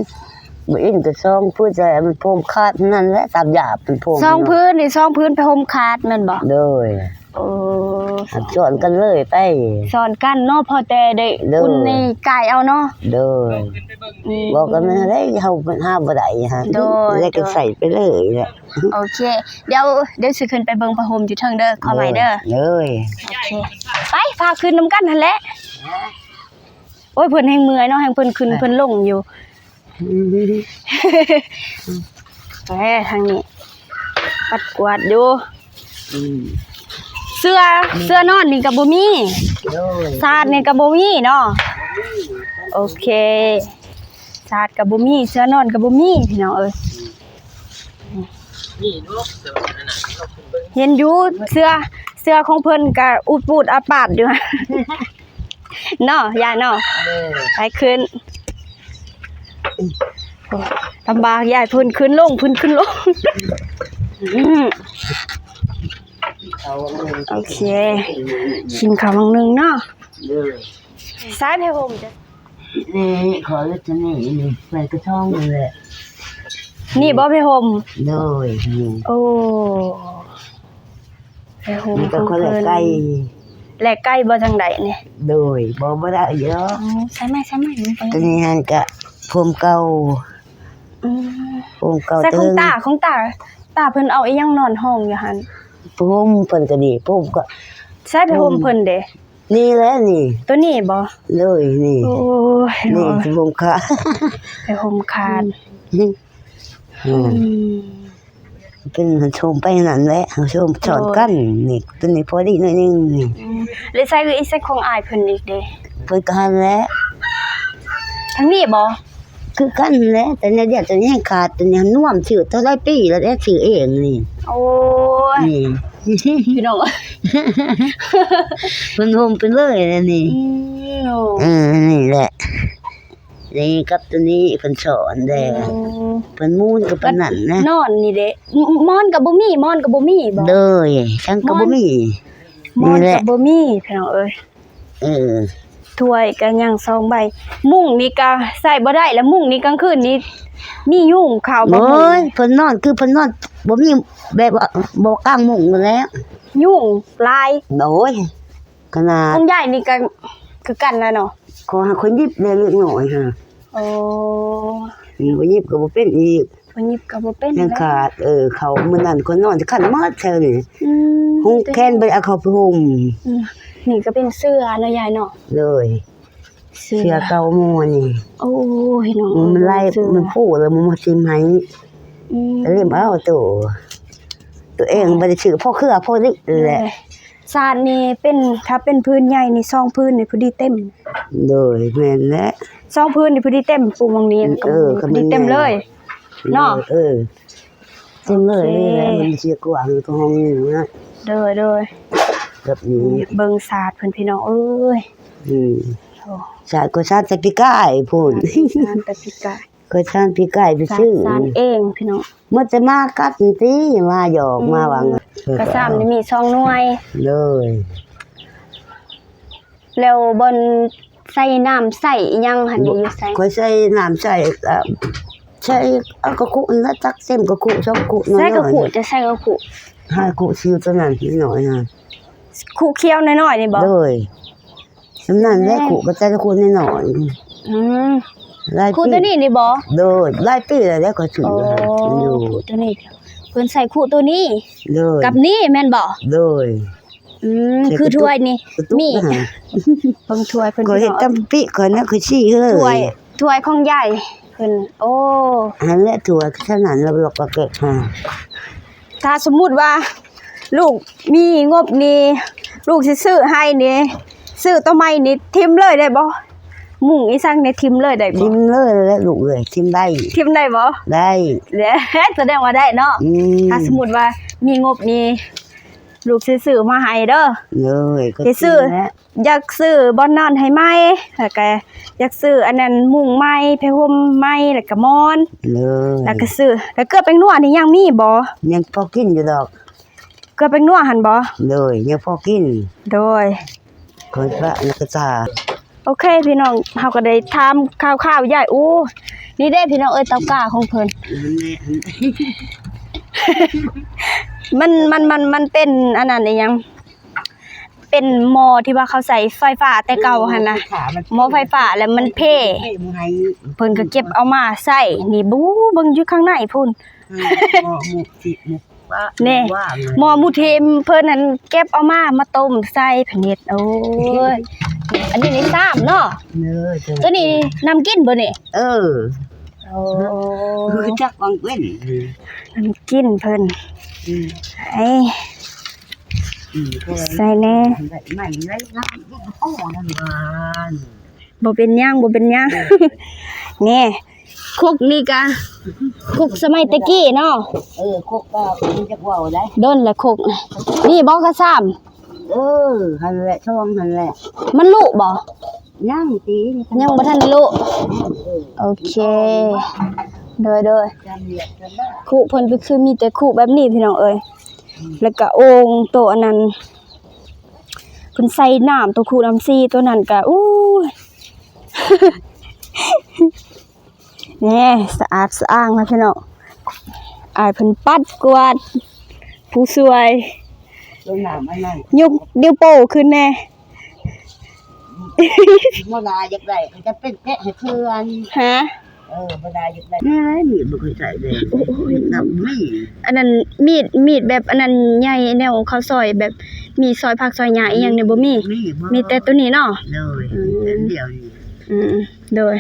ບໍ່ອິນກໍສອງຜືນ ແຕ່ມັນຜົມຂາດນັ້ນແຫຼະ ຕາມຢາເພິ່ນຜົມ ສອງຜືນນີ້ ສອງຜືນໄປຫົ່ມຂາດແມ່ນບໍ່? ໂດຍ ໂອ້ ສອນກັນເລີຍໄປ ສອນກັນເນາະ ພໍແຕ່ໄດ້ ໂດຍ ອຸ່ນໃນກາຍເອົາເນາະ ໂດຍ ອືມ ບອກກັນແມ່ນໄດ້ ເຮົາຫາບໍ່ໄດ້ຫັ້ນ ໂດຍ ແລ້ວກໍໃສ່ໄປເລີຍແຫຼະ ໂອເຄ ດຽວ ດຽວຊິຂຶ້ນໄປເບິ່ງຜ້າຫົ່ມຢູ່ເທິງເດີ ຂໍໃໝ່ເດີ ໂດຍ ໂອເຄ ໄປ ພາຂຶ້ນນຳກັນຫັ້ນແຫຼະ ໂອ້ຍ ເພິ່ນແຮ່ງເມື່ອຍເນາະ ແຮ່ງເພິ່ນຂຶ້ນ ເພິ່ນລົງຢູ່ ແປທາງນີ້ ປັດກວາດຢູ່ ອືມ ເສື້ອ ເສື້ອນອນນີ້ກໍບໍ່ມີ ໂດຍ ຊາດນີ້ກໍບໍ່ມີເນາະ ໂອເຄ ຊາດກໍບໍ່ມີ ເສື້ອນອນກໍບໍ່ມີ ພີ່ນ້ອງເອີຍ ເຫັນຢູ່ ເສື້ອ ເສື້ອຂອງເພິ່ນກໍອຸດປູດອາປາດຢູ່ ເນາະ ຍາຍເນາະ ເອີ ໄປຂຶ້ນ ໂອ້ຍ ລຳບາກ ຍາຍເພິ່ນຂຶ້ນລົງ ເພິ່ນຂຶ້ນລົງ ອືມ ໂອເຄ ກິນເຂົ້າໝ່ອງໜຶ່ງເນາະ ເອີ ໃຊ້ຜ້າຫົ່ມ ນີ້ ຂໍເຮັດອັນນີ້ ນີ້ ໃສ່ກະຊອງນີ້ແຫຼະ ນີ້ບໍ່ຜ້າຫົ່ມ ໂດຍ ນີ້ ໂອ້ ໄປໂຮມ ນີ້ກໍ ຂອງເພິ່ນ ແລະໄກ່ ແລະໄກ່ບໍ່ຈັ່ງໃດນີ້ ໂດຍ ບໍ່ ບໍ່ໄດ້ດອກ ອືມ ໃສ່ໄມ້ ໃສ່ໄມ້ ຕົວນີ້ຫັ້ນກະຜົມເກົ່າ ອືມ ຜົມເກົ່າ ໃສ່ຂອງຕາ ຂອງຕາ ຕາເພິ່ນເອົາອີ່ຫຍັງນອນຫ້ອງຢູ່ຫັ້ນ ຜົມເພິ່ນກໍນີ້ ຜົມກໍ ໃສ່ຜ້າຫົ່ມເພິ່ນເດ ນີ້ແຫຼະນີ້ ຕົວນີ້ບໍ່ ໂດຍ ນີ້ ໂອ້ຍ ນີ້ ເນາະ ຜົມຂາດ ຜ້າຫົ່ມຂາດ ອືມ ອືມ ເປັນໂຮມໄປນັ້ນແຫຼະ ໂຮມສອນກັນ ໂອ້ຍ ນີ້ ຕົວນີ້ພໍດີໜ້ອຍໜຶ່ງນີ້ ອືມ ແລ້ວໃສ່ອີກ ໃສ່ຂອງອ້າຍເພິ່ນອີກເດ ເພິ່ນກໍຫັ້ນແຫຼະ ທາງນີ້ບໍ່ ຄືກັນແຫຼະ ແຕ່ແນວດຽວຕົວນີ້ຍັງຂາດ ຕົວນີ້ນວມ ຊື້ເທົ່າຫຼາຍປີແລ້ວເດ້ ຊື້ເອງນີ້ ໂອ້ຍ ນີ້ ພີ່ນ້ອງ ເພິ່ນໂຮມໄປເລີຍແຫຼະນີ້ ອືມ ເອີ ນີ້ແຫຼະ ນີ້ກັບຕົວນີ້ເພິ່ນສອນແດ່ ອືມ ເພິ່ນໝູນກັບປານນັ້ນນະ ນອນນີ້ເດ້ ໝ- ໝ- ໝອນກໍບໍ່ມີ ໝອນກໍບໍ່ມີບໍ່ ໂດຍ ສັງກໍບໍ່ມີ ໝອນ ນີ້ແຫຼະ ໝອນກໍບໍ່ມີ ພີ່ນ້ອງເອີຍ ເອີ ຖ້ວຍກໍຍັງສອງໃບ ມຸ້ງນີ້ກໍໃສ່ບໍ່ໄດ້ລະ ມຸ້ງນີ້ກາງຄືນນີ້ມີຍຸງເຂົ້າບໍ່ ໂອ້ຍ ເພິ່ນນອນຄືເພິ່ນນອນ ບໍ່ມີແບບວ່າບໍ່ກາງມຸ້ງແລ້ວ ຍຸງຫຼາຍ ໂອ້ຍ ຂະໜາດ ຂອງຍາຍນີ້ກໍຄືກັນລະເນາະ ຂໍໃຫ້ຂ້ອຍຫຍິບແດ່ເລັກນ້ອຍຫາ ໂອ້ ບໍ່ຫຍິບກໍບໍ່ເປັນອີກ ບໍ່ຫຍິບກໍບໍ່ເປັນ ຍັງຂາດ ເອີ ເຂົ້າມື້ນັ້ນຂ້ອຍນອນຄັນໝົດແຖວນີ້ ອືມ ຫຸງແຂນບໍ່ໄດ້ເອົາເຂົ້າໄປຫຸ່ມ ອືມ ນີ້ກໍເປັນເສື້ອເນາະຍາຍເນາະ ໂດຍ ເສື້ອ ເສື້ອເກົ່າໝູ່ນີ້ ໂອ້ຍ ນ້ອງ ມັນໄລ່ ເອີຍ ມັນຟູແລ້ວມັນມາຖິ້ມໃຫ້ ອືມ ເລັມເອົາໂຕ ໂຕເອງບໍ່ໄດ້ຊື້ພໍເຄືອພໍດີແຫຼະ ຊາດນີ້ເປັນ ຖ້າເປັນພື້ນໃຫຍ່ນີ້ ສອງພື້ນນີ້ພໍດີເຕັມ ໂດຍ ແມ່ນແຫຼະ ສອງພື້ນນີ້ພໍດີເຕັມ ປູໝ່ອງນີ້ ເອີ ພໍດີເຕັມເລີຍເນາະ ເອີ ເຕັມເລີຍ ໂອເຄ ນີ້ແຫຼະ ມັນຊິກວ້າງກວ່າຫ້ອງນີ້ນະ ໂດຍ ໂດຍ ແບບນີ້ ເບິ່ງຊາດເພິ່ນ ພີ່ນ້ອງເອີຍ ອືມ ໂອ້ ຊາດກໍຊາດແຕ່ປີກາຍພຸ້ນ ຊາດແຕ່ປີກາຍ ຂ້ອຍສ້າງປີກາຍໄປຊື້ ສ້າງເອງພີ່ນ້ອງ ໝົດແຕ່ມາກັດນີ້ຕິ ມາຢອກ ອືມ ມາຫວັງ ກະຊາມນີ້ມີສອງໜ່ວຍ ເລີຍ ແລ້ວບ່ອນໃສ່ນ້ຳໃສ່ອີ່ຫຍັງຫັ້ນ ບໍ່ ຢູ່ໃສ? ຂ້ອຍໃສ່ນ້ຳໃສ່ ເອີ ໃສ່ເອົາກະຄຸນັ້ນແຫຼະ ຕັກເຕັມກະຄຸສອງຄຸນ້ອຍໆ ໃສ່ກະຄຸ ຈະໃສ່ກະຄຸ ຫາຄຸຊິວຕົວນັ້ນໜ້ອຍຫັ້ນ ຄຸຂຽວນ້ອຍໆນີ້ບໍ່? ໂດຍ ສ່ຳນັ້ນແຫຼະ ແມ່ນ ຄຸກໍແຕ່ລະຄຸນ້ອຍໆ ອືມ ຫຼາຍປີ ຄຸຕົວນີ້ນີ້ບໍ່? ໂດຍ ຫຼາຍປີແລ້ວ ແລ້ວກໍຊື້ ໂອ້ ຢູ່ ຄຸຕົວນີ້ ເພິ່ນໃສ່ຄຸຕົວນີ້ ໂດຍ ກັບນີ້ແມ່ນບໍ່? ໂດຍ ອືມ ຄືຖ້ວຍນີ້ ມີ ເບິ່ງຖ້ວຍເພິ່ນ ຂ້ອຍເຮັດຕຳປິ ຂ້ອຍນະ ຂ້ອຍຊີ້ເຮີ້ຍ ຖ້ວຍ ຖ້ວຍຂອງຍາຍເພິ່ນ ໂອ້ ຫັ້ນແຫຼະ ຖ້ວຍຂະໜາດລອກໆແກກໆ ຖ້າສົມມຸດວ່າລູກມີງົບນີ້ ລູກຊິຊື້ໃຫ້ນີ້ ຊື້ໂຕໃໝ່ນີ້ຖິ້ມເລີຍໄດ້ບໍ່? ມຸ້ງອີ່ສັງນີ້ຖິ້ມເລີຍໄດ້ບໍ່? ຖິ້ມເລີຍແຫຼະລູກເອີຍ ຖິ້ມໄດ້ ຖິ້ມໄດ້ບໍ່? ໄດ້ ແລະ ສະແດງວ່າໄດ້ເນາະ ອືມ ຖ້າສົມມຸດວ່າມີງົບນີ້ ລູກຊິຊື້ມາໃຫ້ເດີ ເລີຍ ຊິຊື້ ຢາກຊື້ບ່ອນນອນໃຫ້ໃໝ່ ແລ້ວກະຢາກຊື້ອັນນັ້ນມຸ້ງໃໝ່ ຜ້າຫົ່ມໃໝ່ ແລ້ວກະໝອນ ເລີຍ ແລ້ວກະຊື້ ແລ້ວເກືອແປ້ງນົວນີ້ຍັງມີບໍ່? ຍັງພໍກິນຢູ່ດອກ ເກືອແປ້ງນົວຫັ້ນບໍ່? ໂດຍ ຍັງພໍກິນ ໂດຍ ຂ້ອຍປະນັກສຶກສາ ໂອເຄພີ່ນ້ອງ ເຮົາກໍໄດ້ຖາມຂ່າວໆ ຍາຍ ໂອ້ ນີ້ເດ້ພີ່ນ້ອງເອີຍ ເຕົາກ້າຂອງເພິ່ນ ມັນ ມັນ ມັນ ມັນເປັນອັນນັ້ນອີ່ຫຍັງ? ເປັ ປັນໝໍ້ທີ່ວ່າເຂົາໃຊ້ໄຟຟ້າແຕ່ເກົ່າຫັ້ນນະ ໝໍ້ໄຟຟ້າ ແລ້ວມັນເພ ເພິ່ນກໍເກັບເອົາມາໃຊ້. ນີ້ ບູ ເບິ່ງຢູ່ຂ້າງໃນພຸ້ນ ໝໍ້ໝູທິ ໝູ ແນ່ ໝໍ້ໝູທິ ເພິ່ນຫັ້ນເກັບເອົາມາ ມາຕົ້ມໃສ່ ເພິ່ນເຮັດ. ໂອ້ຍ ອັນນີ້ນີ້ຊາມເນາະ ເອີ ໂຕນີ້ນ້ຳກິນບໍ່ນີ້? ເອີ ໂອ້ ຮູ້ຈັກຫວ່າງເປັນ ນ້ຳກິນເພິ່ນ ອືມ ເອີ ອືມ ໃສ່ແນ່ ບໍ່ເປັນຫຍັງ ບໍ່ເປັນຫຍັງ ເອີ ແນ່. ຄົກນີ້ກະ ຄົກສະໄໝແຕ່ກີ້ເນາະ ເອີ ຄົກກໍບໍ່ຈັກເວົ້າໄດ໋ ດົນແຫຼະຄົກນີ້ ນີ້ບໍ່ກະຊາມ ເອີ ຫັ້ນແຫຼະ ຊ່ອງຫັ້ນແຫຼະ ມັນລຸບໍ່? ຍັງຕິ ຍັງບໍ່ທັນລຸ ເອີ ໂອເຄ ໂດຍ ໂດຍ ຄຸເພິ່ນກໍຄືມີແຕ່ຄຸແບບນີ້ພີ່ນ້ອງເອີຍ ແລ້ວກະໂອ່ງໂຕອັນນັ້ນ ເພິ່ນໃສ່ນ້ຳ ໂຕຄຸນ້ຳຊີໂຕນັ້ນກະ ອູ້ຍ ແນ່ ສະອາດສະອ້າງແລ້ວພີ່ນ້ອງ ອ້າຍເພິ່ນປັດກວາດ ຜູ້ຊ່ວຍ ລົງນ້ຳອັນນັ້ນ ຍົກນິ້ວໂປ້ຂຶ້ນແນ່ ບໍ່ໄດ້ຢາກໄດ້ ກໍຈະເປັນແກະໃຫ້ເພື່ອນ ຮະ ເອີ ບໍ່ໄດ້ຢາກໄດ້ ນີ້ແຫຼະມີດບໍ່ເຄີຍໃຊ້ເລີຍ ມີດນຳມີດ ອັນນັ້ນມີດ ມີດແບບອັນນັ້ນໃຫຍ່ ແນວເຂົາຊອຍແບບມີດຊອຍຜັກຊອຍຫຍ້າອີ່ຫຍັງນີ້ບໍ່ມີ ມີແຕ່ໂຕນີ້ເນາະ ໂດຍ ອືມ ມີແຕ່ອັນດຽວນີ້ ອືມ ໂດຍ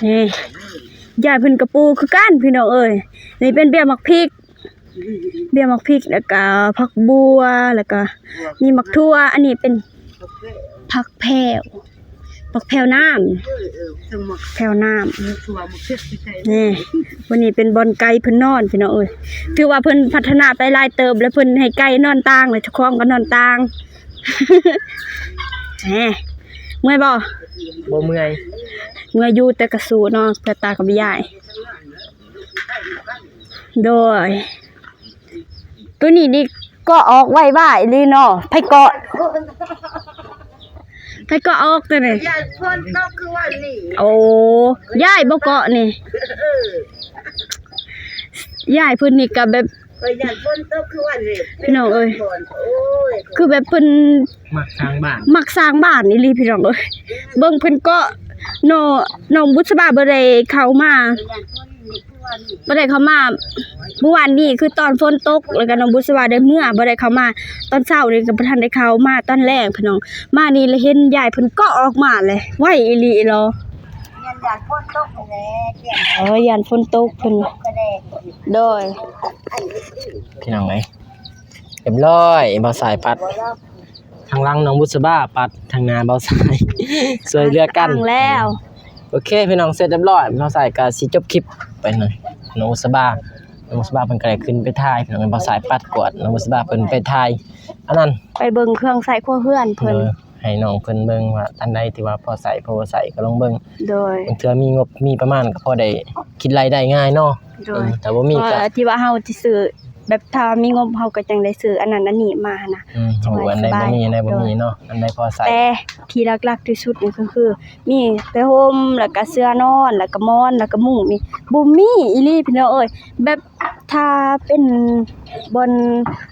ນີ້ ຍາຍເພິ່ນກະປູຄືກັນພີ່ນ້ອງເອີຍ ນີ້ເປັນເບ້ຍໝາກພິກ ເບ້ຍໝາກພິກ ແລ້ວກະຜັກບົ່ວ ແລ້ວກະມີໝາກຖົ່ວ ອັນນີ້ເປັນຜັກແພ້ວ ຜັກແພ້ວນ້ຳ ແພ້ວນ້ຳ ນີ້ ບ່ອນນີ້ເປັນບ່ອນໄກ່ເພິ່ນນອນພີ່ນ້ອງເອີຍ ຖືວ່າເພິ່ນພັດທະນາໄປຫຼາຍເຕີບ ແລ້ວເພິ່ນໃຫ້ໄກ່ນອນຕ່າງ ແລ້ວເຈົ້າຂອງກໍນອນຕ່າງ ແໝ ເມື່ອຍບໍ່? ບໍ່ເມື່ອຍ ເມື່ອຍຢູ່ ແຕ່ກະສູ້ເນາະ ເພື່ອຕາກັບຍາຍ ໂດຍ ໂຕນີ້ນີ້ເກາະອອກໄວໆອີ່ຫຼີເນາະ ໃຜເກາະ ໃຜເກາະອອກໂຕນີ້ ຢ້ານຝົນຕົກຄືວ່ານີ້ ໂອ້ ຍາຍບໍ່ເກາະນີ້ ເອີ ຍາຍເພິ່ນນີ້ກະແບບ ຂ້ອຍຢ້ານຝົນຕົກຄືວ່ານີ້ ພີ່ນ້ອງເອີຍ ໂອ້ຍ ຄືແບບເພິ່ນ ມັກສ້າງບ້ານ ມັກສ້າງບ້ານອີ່ຫຼີພີ່ນ້ອງເອີຍ ເບິ່ງເພິ່ນເກາະ ນ້ອງ ນ້ອງບຸດສະບາບໍ່ໄດ້ເຂົ້າມາ ບໍ່ໄດ້ເຂົ້າມາ ມື້ວານນີ້ຄືຕອນຝົນຕົກ ແລ້ວກະນ້ອງບຸດສະບາໄດ້ເມືອ ບໍ່ໄດ້ເຂົ້າມາ ຕອນເຊົ້ານີ້ກະບໍ່ທັນໄດ້ເຂົ້າມາ ຕອນແລງພີ່ນ້ອງ ມານີ້ລະເຫັນຍາຍເພິ່ນເກາະອອກມາແຫຼະ ໄວອີ່ຫຼີເນາະ ຢ້ານຝົນຕົກຫັ້ນແຫຼະ ເອີ ຢ້ານຝົນຕົກເພິ່ນ ໂດຍ ພີ່ນ້ອງເອີຍ ຮຽບຮ້ອຍ ບ່າວສາຍປັດ ທາງຫຼັງນ້ອງບຸດສະບາປັດ ທາງໜ້າບ່າວສາຍ ຊ່ວຍເຫຼືອກັນແລ້ວ ໂອເຄພີ່ນ້ອງ ເສັດຮຽບຮ້ອຍ ບ່າວສາຍກະຊິຈົບຄລິບໄປໜ້ອຍ ນ້ອງບຸດສະບາ ນ້ອງບຸດສະບາເພິ່ນກະໄດ້ຂຶ້ນໄປຖ່າຍ ພີ່ນ້ອງ ບ່າວສາຍປັດກວາດ ນ້ອງບຸດສະບາເພິ່ນໄປຖ່າຍ ອັນນັ້ນ ໄປເບິ່ງເຄື່ອງໃຊ້ຄົວເຮືອນເພິ່ນ ເອີ ໃຫ້ນ້ອງເພິ່ນເບິ່ງວ່າອັນໃດທີ່ວ່າພໍໃຊ້ ພໍບໍ່ໃຊ້ກໍລອງເບິ່ງ ໂດຍ ບາງເທື່ອມີງົບມີປະມານກໍພໍໄດ້ຄິດລາຍໄດ້ງ່າຍເນາະ ໂດຍ ເອີ ຖ້າບໍ່ມີກໍ ທີ່ວ່າເຮົາຊິຊື້ ແບບຖ້າມີງົບເຮົາກໍຈັ່ງໄດ້ຊື້ອັນນັ້ນອັນນີ້ມາຫັ້ນນະ ອືມ ຮູ້ອັນໃດບໍ່ມີ ອັນໃດບໍ່ມີເນາະ ອັນໃດພໍໃຊ້ ແຕ່ທີ່ຫຼັກໆທີ່ສຸດນີ້ກໍຄື ມີຜ້າຫົ່ມ ແລ້ວກະເສື່ອນອນ ແລ້ວກະໝອນ ແລ້ວກະມຸ້ງນີ້ ບໍ່ມີອີ່ຫຼີພີ່ນ້ອງເອີຍ ແບບຖ້າເປັນບ່ອນ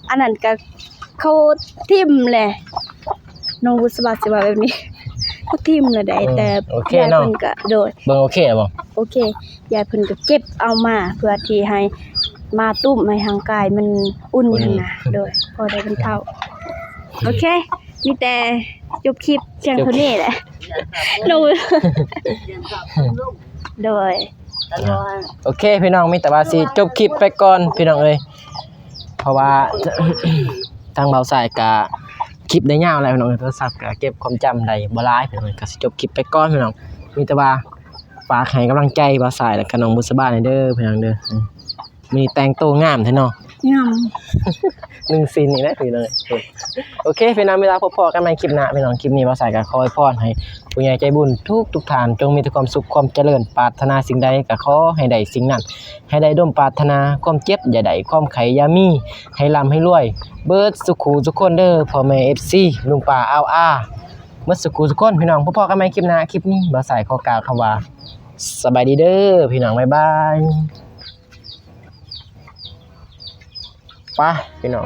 ອັນນັ້ນກະ ເຂົາຖິ້ມແຫຼະ ນ້ອງບຸດສະບາຊິວ່າແບບນີ້ ເຂົາຖິ້ມແຫຼະໃດ໋ ອືມ ແຕ່ ໂອເຄເນາະ ຍາຍເພິ່ນກະ ໂດຍ ເບິ່ງໂອເຄບໍ່? ໂອເຄ ຍາຍເພິ່ນກໍເກັບເອົາມາເພື່ອທີ່ໃຫ້ມາຕຸ້ມໃຫ້ຮ່າງກາຍມັນອຸ່ນຫັ້ນນະ ໂດຍ ພໍໄດ້ບັນເທົາ ໂອເຄ ມີແຕ່ຈົບຄລິບພຽງເທົ່ານີ້ແຫຼະ ໂດຍ ໂອເຄພີ່ນ້ອງ ມີແຕ່ວ່າຊິຈົບຄລິບໄປກ່ອນພີ່ນ້ອງເອີຍ ເພາະວ່າ ທາງບ່າວສາຍກະຄລິບໄດ້ຍາວແລ້ວພີ່ນ້ອງ ໂທລະສັບກະເກັບຄວາມຈຳໄດ້ບໍ່ຫຼາຍພີ່ນ້ອງ ກະຊິຈົບຄລິບໄປກ່ອນພີ່ນ້ອງ ມີແຕ່ວ່າຝາກໃຫ້ກຳລັງໃຈບ່າວສາຍ ແລ້ວກະນ້ອງບຸດສະບາແດ່ເດີພີ່ນ້ອງເດີ ມື້ນີ້ແຕ່ງໂຕງາມແທ້ເນາະ ງາມ ໜຶ່ງຊີ້ນນີ້ແຫຼະພີ່ນ້ອງ ໂອເຄພີ່ນ້ອງ ເວລາພົບພໍ້ກັນໃໝ່ຄລິບໜ້າພີ່ນ້ອງ ຄລິບນີ້ບ່າວສາຍກະຂໍອວຍພອນໃຫ້ຜູ້ໃຫຍ່ໃຈບຸນທຸກໆທ່ານ ຈົ່ງມີແຕ່ຄວາມສຸກຄວາມຈະເລີນ ປາດຖະໜາສິ່ງໃດກະຂໍໃຫ້ໄດ້ສິ່ງນັ້ນ ໃຫ້ໄດ້ສົມປາດຖະໜາ ຄວາມເຈັບຢ່າໄດ້ ຄວາມໄຂ້ຢ່າມີ ໃຫ້ລ່ຳໃຫ້ລວຍ ເບິດສຸຂູສຸຄົນເດີ ພໍ່ແມ່ເອັຟຊີ ລຸງປ້າອາວອາ ເບິດສຸຂູສຸຄົນພີ່ນ້ອງ ພົບພໍ້ກັນໃໝ່ຄລິບໜ້າ ຄລິບນີ້ບ່າວສາຍຂໍກ່າວຄຳວ່າ ສະບາຍດີເດີພີ່ນ້ອງ ບາຍບາຍ ໄປພີ່ນ້ອງ.